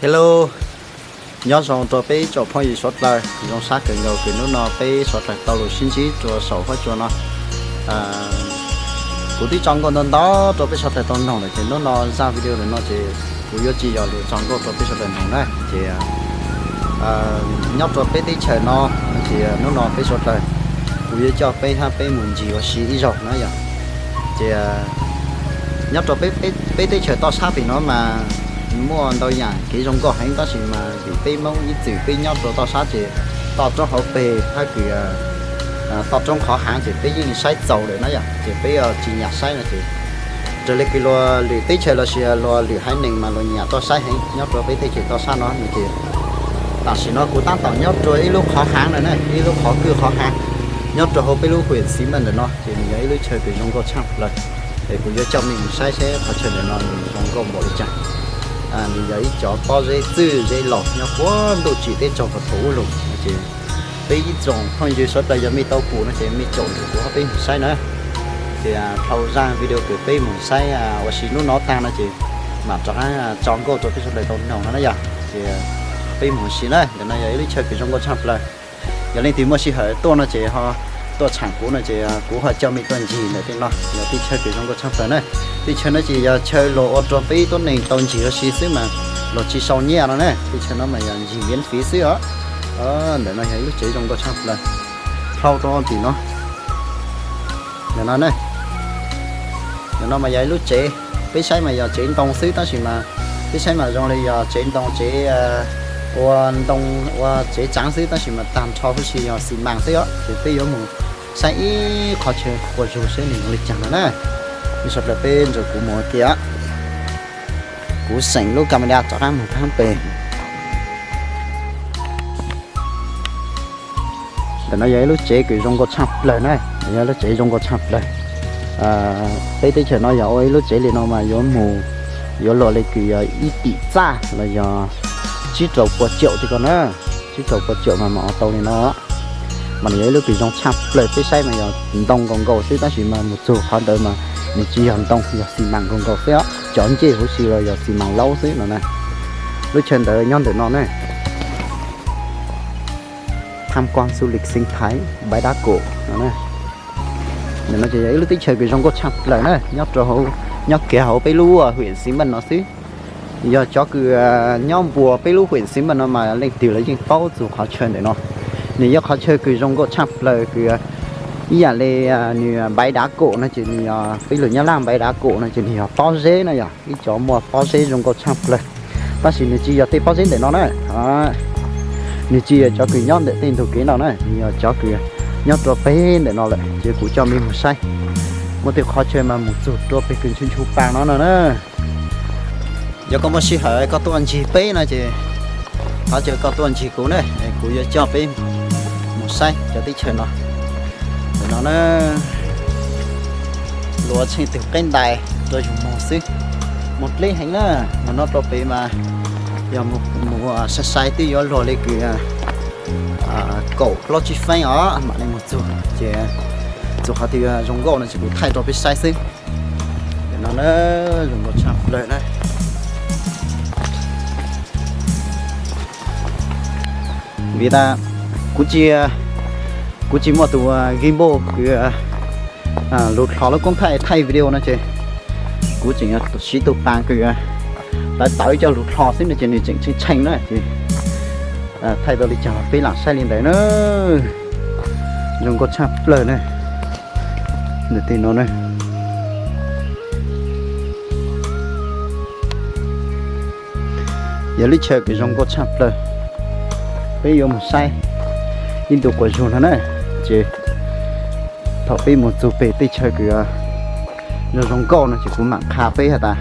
Hello, nyob zoo rau peb tsoom phooj ywg suav dlawg, zoo sab kawg nkaus kws hnub no peb suav dlawg tau los sib ntsib rua saum huab cua no. Kuv twb tso nkauj ntau ntau rau peb suav dlawg tau noog lawm ces hnub no zaj video ntawm no ces kuv yuav tsis yog lus tso nkauj rau peb suav dlawg noog na ces nyob rau peb teb chaws no ces hnub no peb suav dlawg kuv yuav coj peb hab peb mus ncig ua si ib zaug na yog ces nyob rau peb teb chaws toj sab pem no mas muaj ntau yam kev zoo nkauj heev tab sis mas vim peb Hmoob ib txwm peb nyob rau toj sab ces toj roob hauv pes hab kws toj roob qhov hav ces peb yeej saib txaus lawm na yog ces peb tsis nyam saib no ces raws li kws luag lwm teb chaws los sis luag lwm haiv neeg mas luag nyam tuaj saib heev nyob rau peb teb chaws toj sab no no ces tam sim no kuv tab tom nyob rau ib lub qhov hav na na ib lub qhov kwj qhov hav nyob rau hauv peb lub hwm Xiv Meej ntawm no ces nws yog ib lub chaw kws zoo nkauj tshaj plaws es kuv yuav coj mej mus saib seb qhov chaw ntawm no nws zoo nkauj npaum li cas. Nws yog ib cov pob zeb txwj zeb laus nyob puag ntuj tsim teb tsaus puag thaum ub los no ces peb ib tsoom phooj ywg suav dlawg yog mej tau pum no ces mej caum nrug kuv hab peb mus saib na ces dhau zaj video kws peb mus saib ua si hnub no tag no ces mam rov qab tso nkauj rau peb suav dlawg tau noog no na yog ces peb mus ua si na ntawm no yog ib lub chaw kws zoo nkauj tshaj plaws. Yog leej twg muaj sij hawm tuaj no ces ho tuaj tshaam kuv no ces kuv ho coj mej tuaj ncig ntawm tej no yog teb chaw kws zoo nkauj tshaj plaws na. Teb chaw no ces yog chaw luag ua rau peb tuab neeg tau ncig ua si xwb mas luag tsis sau nyiaj no na teb chaw no mas yog ncig miễn phí xwb os. Ntawm no yog ib lub tsev zoo nkauj tshaj plaws dhau rau tim no ntawm no na. Ntawm no mas yog ib lub tsev peb saib mas yog tsev ntoo xwb tab sis mas peb saib mas zoo li yog tsev ntoo tsev ua ntoo ua tsev tsaav xwb tab sis mas tag nrho huv si yog xi mas xwb os ces peb yuav mus saib ib qhov chaw quas zug saib nws zoo li cas no na. Mej suav dlawg peb nrug kuv mus ua ke os. Kuv seem lub camera rov qab mus phaab peg. Ntawm no yog ib lub tsev kws zoo nkauj tshaj plaws na, yog lub tsev zoo nkauj tshaj plaws. Peb teb chaws no yog ua ib lub tsev li no mas yuav mus yuav luag li kws yog ib tim txaj los yog tsib rau pua caum tim ko na, tsib rau pua caum mas mam ua tau li no. Mas nws yog ib lub kws zoo tshaj plaws peb saib mas yog ntoo nkaus nkaus xwb tab sis mas mus txug qhov ntawd mas nws tsis yog ntoo yog xi mas nkaus nkaus xwb os, cov ncej huv si los yog xi mas laub xwb no na. Lub chaw ntawd nyob ntawm no na. Tham Kuam Xu Lik Xeev Thaiv Npaiv Dab Kaum no. Ntawm no ces yog ib lub teb chaws kws zoo nkauj tshaj plaws na, nyob rau hauv, nyob kiag hauv peb lub hwm Xi Meej no xwb. Yog cov kws nyob npuab peb lub hwm Xi Meej no mas leej twg los yeej paub txug qhov chaw ntawm no. Nws yog qhov chaw kws zoo nkauj tshaj plaws kws ib yam li nws Npaiv Dav Kaum no ces nws yog peb lug Nyab Laj Npaiv Dav Kaum no ces nws yog pob zeb na yog ib cov muaj pob zeb zoo nkauj tshaj plaws. Tab sis nws tsis yog tej pob zeb ntawm no na. Nws tsis yog cov kws nyob ntawm tej ntug kev no na, nws yog cov kws nyob rau peg ntawm no lawm ces kuv coj mej mus saib. Muaj tej qhov chaw mas mus txug rau peg kws nchu nchu pas no no na. Yog koj muaj sij hawm koj tuaj ncig peb no ces thov caw koj tuaj ncig kuv na, kuv yuav coj peb mus saib cov teb chaws no. Ntawm no na, luas tsheej tug qeb ntais rau yug moog xwb, moog dleb heev na. Moog no rau pem mas yog mus sai sai twb yuav luag li kws kaum plaub tsib feeb os mam li mus txug ces txug qhov twg zoo nkauj no ces kuv thaij rau peb saib xwb. Ntawm no na, zoo nkauj tshaj plaws na. Vim tas kuv tsis, kuv tsis muaj tus gimbal kws lug dlhos lub koob thaij thaij video no ces kuv tseem siv tus pas kws tawv tawv coj lug dlhos xwb no ces nws tseem tshee tshee na ces thaij tau li cas peb lam saib li ntawd na. Zoo nkauj tshaj plaws na. Ntawm tej no na yog lub chaw kws zoo nkauj tshaj plaws. Peb yuav mus saib ib ntu quas zug no na, ces thaum peb mus txug peg tej chaw kws zoo zoo nkauj no ces kuv mam qha peb has tas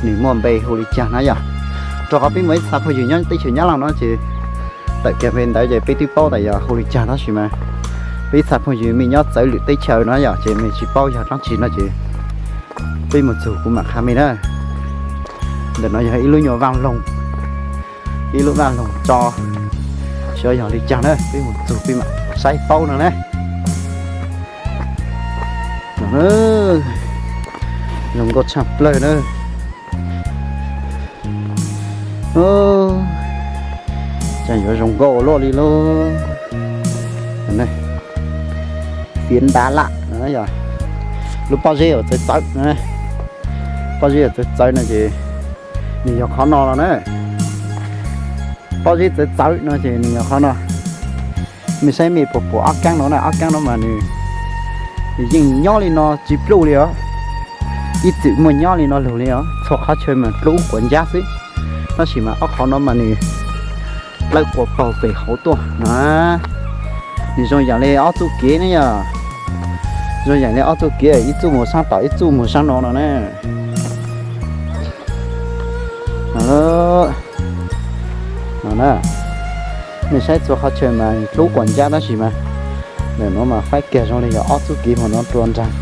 nws muaj npe hu li cas na yog. Rau qhov peb muaj ib txha phooj ywg nyob teb chaws Nyab Laj no ces tawm kiag npe ntawd ces peb twb paub tas yog hu li cas tab sis mas peb ib txha phooj ywg mej nyob txawv lwm teb chaws no yog ces mej tsis paub yog dlaab tsi no ces peb mus txug kuv mam qha mej na. Ntawm no yog ib lub nyuas vaaj loog, ib lub vaaj loog tso, xyov yog li cas na peb mus txug peb mam saib paub no na. Zoo nkauj tshaj plaws na. Ub, cas yuav zoo nkauj ua luaj li lauj. Fiav ntav lam, yog lub pob zeb uas txawv txawv, pob zeb uas txawv txawv no ces nws yog qhov no los na. Pob zeb txawv txawv no ces nws yog qhov no. Mej saib mej puas pom ob kaab no na, ob kaab no mas nws yeej nyob li no tsis pluj li os. Ib txwm muaj nyob li no lug li os, txhua qhov chaw mas dlub quas ncab xwb, tab sis mas ob qhov no mas nws dlawb quas paug pem hauv tuaj na. Nws zoo yam li ob txuj kev ne yog, zoo yam li ob txuj kev, ib txuj mus sab tom ib txuj mus sab no no na. No na, mej saib txhua qhov chaw mas dlub quas ncab tab sis mas ntawm no mas faib kiag zoo li yog ob txuj kev mus no rua nraag.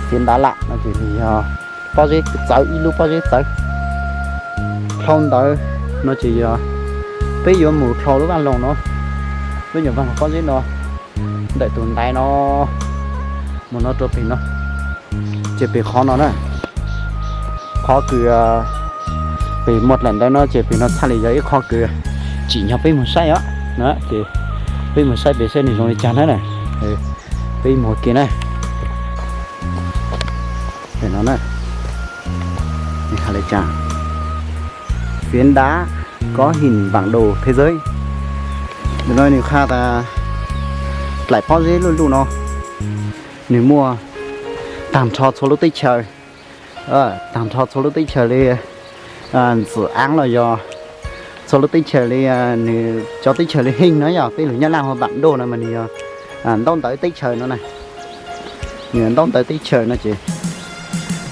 Fiav ntav lam no ces nws yog pob zeb txawv, ib lub pob zeb txawv. Dlhau ntawd no ces yog peb yuav mus dlhau lub vaj loog no, lub nyuam vaj loog pob zeb no, ntawm tus ntaiv no mus no rua pem no, ces pem qhov no na, qhov kws pem muaj dlaim ntawd no ces pem no txhaj li yog ib qho kws tsim nyog peb mus saib os. Ces peb mus saib pem saib nws zoo li cas na. Peb mus ua ke na. Pem no na, nws has li cas, Phiến đá có hình bản đồ thế giới. Ntawm no nws qha tas dlaim pob zeb luj luj no nws muaj tag nrho txhua lub teb chaws, tag nrho txhua lub teb chaws li ntxwm aav los yog txhua lub teb chaws li, nws cov teb chaws li heej no yog peb lug Nyab Laj hu bản đồ no mas nws yog ntaub ntawv teb chaws no na. Nws ntaub ntawv teb chaws no ces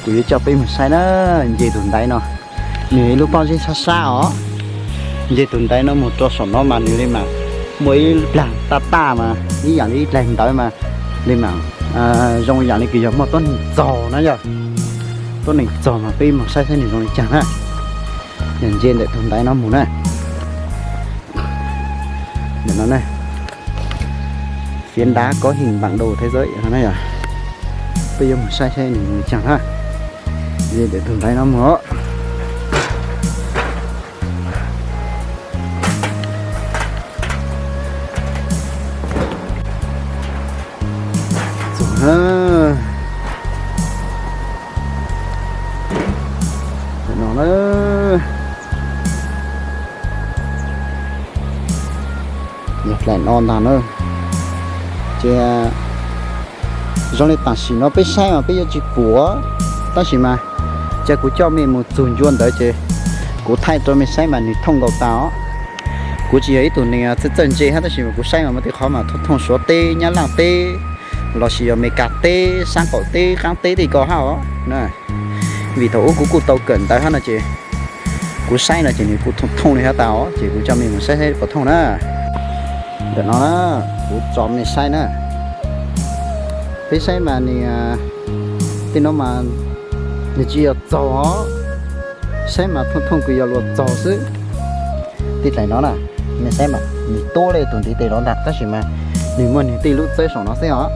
kuv yuav coj peb mus saib na. Nce tus ntaiv no, nws ib lub pob zeb sab sab os. Nce tus ntaiv no mus rau saum no mas nws li mas muaj ib plag taj taj mas ib yam li ib plag ntawv mas li mas zoo yam li kws yog muaj tuab neeg txaug na yog. Tuab neeg txaug mas peb mus saib saib nws zoo li cas na. Yog nce ntawm tus ntaiv no mus na. Ntawm no na, Phiến đá có hình bản đồ thế giới no na yog. Peb yuav mus saib saib nws zoo li cas na. Nce ntawm tus ntaiv no mus. No na, dlaim no ntag na. Ces zoo li tam sim no peb saib mas peb yuav tsis pum, tab sis mas ces kuv coj mej mus txug ncua ntawd ces kuv thaij rau mej saib mas nws thooj nkaus tas os. Kuv tsis yog ib tug neeg txawj txawj ntse hab, tab sis mas kuv saib mas muaj tej qhov mas thooj thooj Suav teb, Nyab Laj teb, lossis yog Amelikas teb, saab qaum teb, qaab teb tej ko hab os. Vim thaum ub kuv kuj tau kawm ntawv hab no ces kuv saib no ces nws kuj thooj thooj li hab tas os, ces kuv coj mej mus saib saib puas thooj na. Ntawm no na, kuv tso mej saib na. Peb saib mas nws, tej no mas nws tsis yog txaug os, saib mas thooj thooj kws yog luag txaug xwb. Tej dlaim no na, mej saib mas nws tuab le tus ntiv tes no ntag, tab sis mas nws muaj nws tej lub txawb saum no xwb os.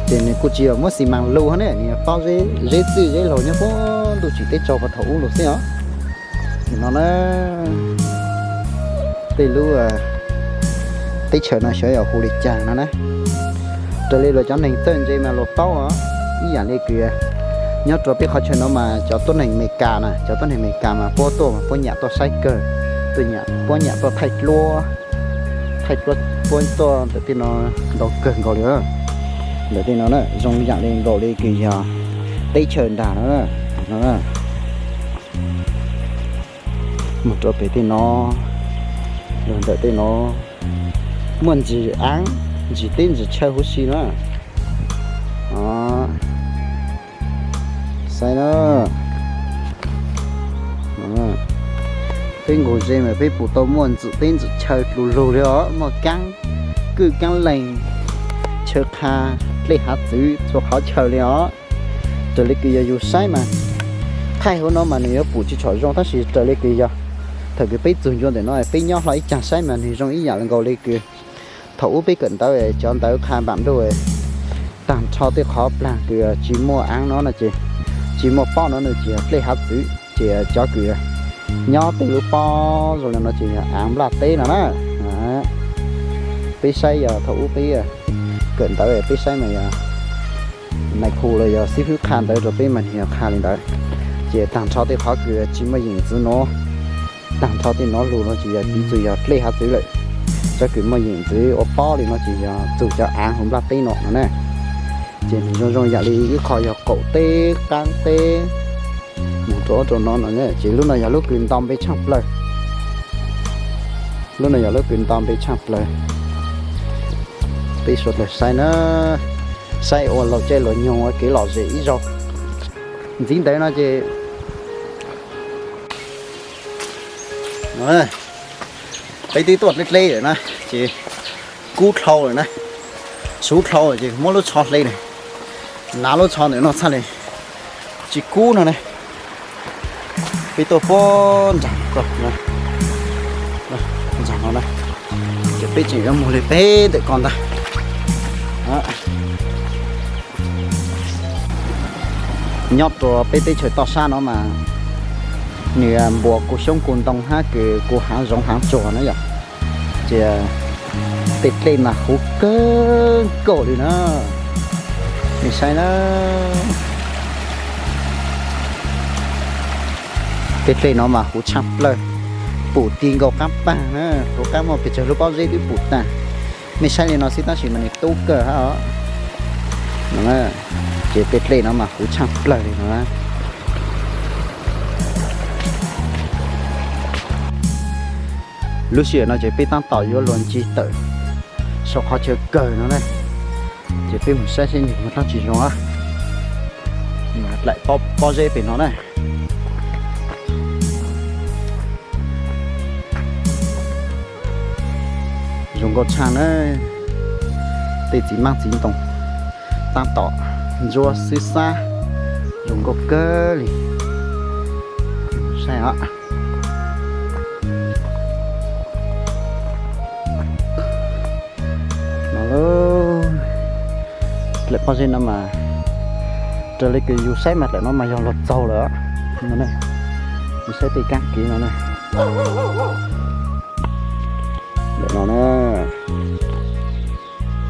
Ces nws kuj tsis yog muab xi mas lug hab ne, nws yog pob zeb txwj zeb laug nyob puag ntuj tsim teb tsaug puag thaum ub lug xwb os. No na, tej lub teb chaws no xyov yog hu li cas no na. Raws li luag cov neeg txawj ntse mas luag paub os, ib yam li kws nyob rua peb qhov chaw no mas cov tuab neeg Amelikas na, cov tuab neeg Amelikas mas puab tuaj mas puab nyam tuaj saib kawg, tuaj nyam, puab nyam tuaj thaij duab, thaij duab, puab tuaj ntawm tej no ntau kawg nkaus li. Ntawm tej no na zoo yam li nkaus li kws yog teb chaws ntag no. Mus rau pem tej no, los ntawm tej no muaj ntsis aav, ntsis teb ntsis chaw huv si na. Saib na, peb nkaus ze mas peb pum tau muaj ntxim teb ntxim chaw dlus lug li os, muaj kaab kwj kaab leeg, chaw qha, dlej hav txwv txhua qhov chaw li os. Raws li kws yog yus saib mas thaij huv no mas nws yuav pum tsis tshua zoo, tab sis raws li kws yog thaum kws peb txug ncua ntawm no peb nyob hlo ib caag saib mas nws zoo ib yam nkaus li kws thaum ub peb kawm ntawv, cov ntawv qha npam ntuj, tag nrho tej qhov plag kws tsis muaj aav no no ces, tsis muaj pob no no ces dlej hav txwv, ces cov kws Nyob tej lub pob zoo li no ces yog av nplaj teb no na. Peb saib yog thaum ub peb kawm ntawv peb saib mas yog nais khu los yog xib hwb qha ntawv rau peb mas nws yog qha li ntawd. Ces tag nrho tej qhov kws tsis muaj yeem ntxwv no, tag nrho tej nov lug no ces yog piv txwv yog dlej hav txwv lawm. Cov kws muaj yeem ntxwv ua pob li no ces yog txug cov av hauv nplaj teb no no na. Ces nws zoo zoo yam li ib qho yog qaum teb qaab teb mus rau ub rau no no, ces lub no yog lub kws nto npe tshaaj plawg. Lub no yog lub kws nto npe tshaaj plawg. Peb suav dlawg saib na, saib ua laug caij laug nyoog ua kev lom zem ib zaug. Ntxiv ntawd no ces peb twb tuaj dleb dleb lawm na, ces kub dlhau lawm na, suv dlhau lawm ces muab lub tsho hle na, nav lub tsho ntawm no txhaj le tsis kub no ne. Peb tuaj puag nraag ko, nraag no na, ces peb tseem yuav moog le peb ntawm ko ntag. Nyob rua peb teb chaws toj sab no mas nws npuas kuv xyoob kuv ntoo hab kws kuv haav zoov haav tsuag na yom. Ces tej dlej mas huv kawg nkaus li na. Nej saib na, tej dlej no mas huv tshaaj plawg, pum ti nkaus qaab paag na, huv qaab muaj pes tsawg lub pob zeb twb pum taag. Nej saib li no xwb tab sis mas nws tub kawg hab os. Ces tej dlej no mas huv tshaaj plawg li no na. Lub sij hawm no ces peb taab tom yuav luag ntsib tawm sau qhov chaw kawg no na, ces peb mus saib seb nwg muaj dlaab tsi zoo. Dlaim pob zeb pem no na. Zoo nkauj tshaaj na, tej txiv maab txiv ntoo taab tom ntsuab xwb xab, zoo nkauj kawg li. Saib os. Dlaim pob zeb no mas raws li kws yus saib mas dlaim no mas yog luag txaug lawm. Yus saib tej kaab kev no na, dlaim no na,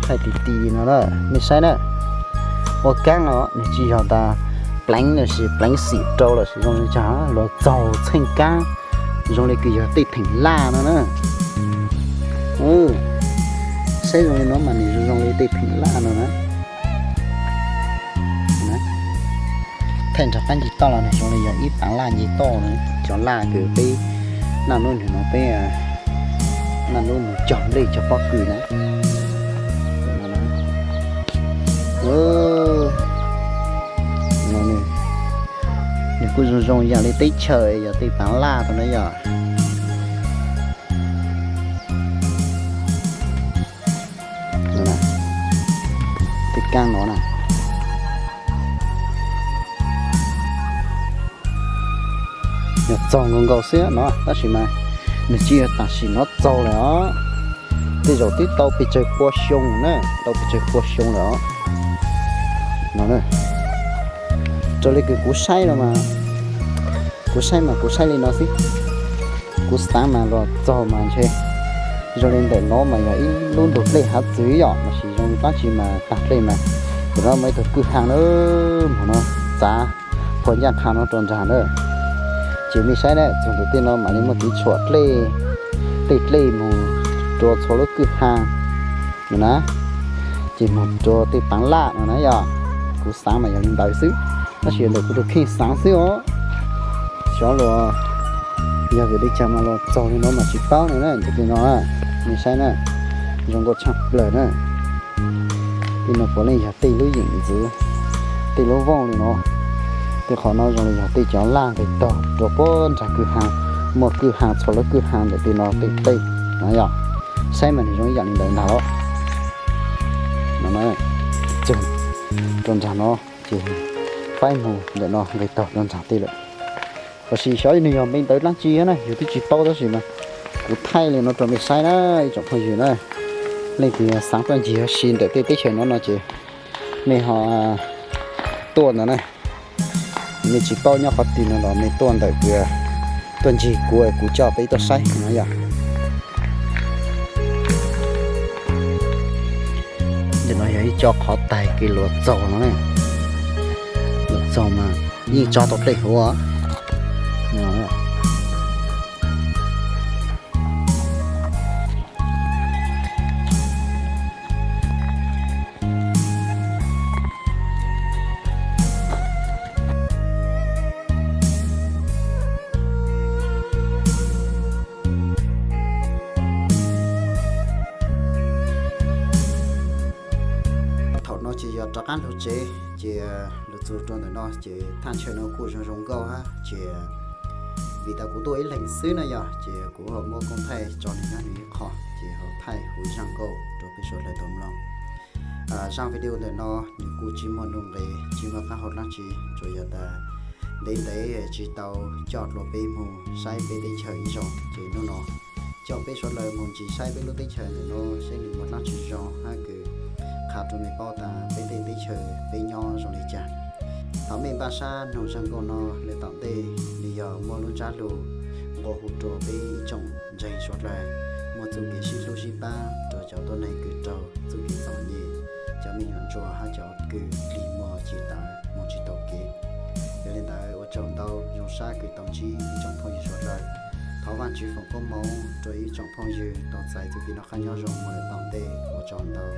thaij ti ti no na, nej saib na. Ua kaab no nws tsis yog tas pleev lossis pleev xim rau lossis zoo li cas, luag txaug txheej kaab zoo li kws yog tej theem laj no na. Saib zoo li no mas nws zoo zoo li tej theem laj no na. Thaij nraag qaab nce toj los nws zoo li yog ib paav laj nce toj na, cov laj kws peb naj nub nwg no peb naj nub mus cog nplej cog pob kws na. Nws kuj zoo zoo yam li teb chaws yog tej paav laj tau na yog. Tej kaab no na, yog txaug nkaus nkaus xwb no tab sis mas nws tsis yog tam sim no txaug lawm os. Tej zaum twb tau pes tsawg pua xyoo na, tau pes tsawg pua xyoo lawm os. No, raws li kws kuv saib no mas, kuv saib mas kuv saib li no xwb. Kuv xaav mas luag txaug mas ntshe zoo li ntawm no mas yog ib lub ntug dlej hav txwv yom, lossis zoo li dlaab tsi mas taag dlej mas, tam no muaj ib tug kwj ha na, mus no txav phua ncaaj qha no rua nraag na. Ces mej saib na, txug ntawm tej no mam li muaj kev tshuam dlej, tej dlej mus rua txhua lub kwj ha no na, ces mus rua tej paav laj no na yog. Kuv xaav mas yog li ntawd xwb, tab sis ntawm kuv tus kheej xaav xwb os. Xyov luag yog vim li cas mas luag txaug li no mas tsis paub no na. Ntawm tej no mej saib na, zoo nkauj tshaaj plawg na. Tej no puav leej yog tej lub yeem ntxwv, tej lub vooj li no. Tej qhov no zoo li yog tej cov laj nqes taug rua puag nraag kwj ha, muaj kwj ha txhua lub kwj ha ntawm tej no tej tej no yog. Saib mas nws zoo ib yam li ntawd ntag los. No, rua nraag no, ces faib mus ntawm no nqes taug rua nraag tej lawm. Lossis xyov nws yog npe ntawv dlaab tsi na, yus twb tsis paub tab sis mas kuv thaij li no rua mej saib na, ib tsoom phooj ywg na. Leej twg xaav tuaj ncig ua si ntawm tej teb chaws no no ces mej ho tuaj ntawd na. Mej tsis paub nyob qhov twg no los mej tuaj ntawm kws tuaj ntsib kuv, kuv coj peb tuaj saib no yom. Ntawm no yog ib co qhov tais kev luas txaus no ne. Luas txaus mas yeej tso tau dej huv. Thaum no ces yog rov qab lug tsev ces lug txug rua ntawm no ces thaj chaw no kuj zoo zoo nkauj hab ces vim tas kuv tuaj ib leeg xwb na yog ces kuv ho muab koob thaij tso nws nyob nws ib qho ces ho thaij huv zaaj nkauj rua peb suav dlawg tau mloog. Zaaj video ntawm no nws kuj tsis muaj nuj nqes tsis muaj qaab hau dlaab tsi, tsuas yog tas ntev ntev tsis tau coj dlua peb moog saib peb teb chaws ib zaug ces hnub no coj peb suav dlawg moog ntsis saib peb lub teb chaws ntawm no seb nws muaj dlaab tsi zoo hab kws qha rua mej paub tas peb tej teb chaws peb nyob zoo li cas. Thaum mej npaj sab noog zaaj nkauj no le tom ntej, nws yog muaj lub ntsab lug nqua hu rua peb ib tsoom ntseeg suav dlawg muaj txuj kev sib hlub sib pab rua cov tuab neeg kws raug txuj kev txom nyem, cov me nyuam ntsuag hab cov kws dlig muag cim tawv moog tsis tau kev. Yog li ntawd ua tsaug ntau zoo sab kws tau ntsib ib tsoom phooj ywg suav dlawg. Thov Vaajtswv foom koob moov rua ib tsoom phooj ywg tau txais txuj kev noj qab nyob zoo moog le tom ntej, ua tsaug ntau.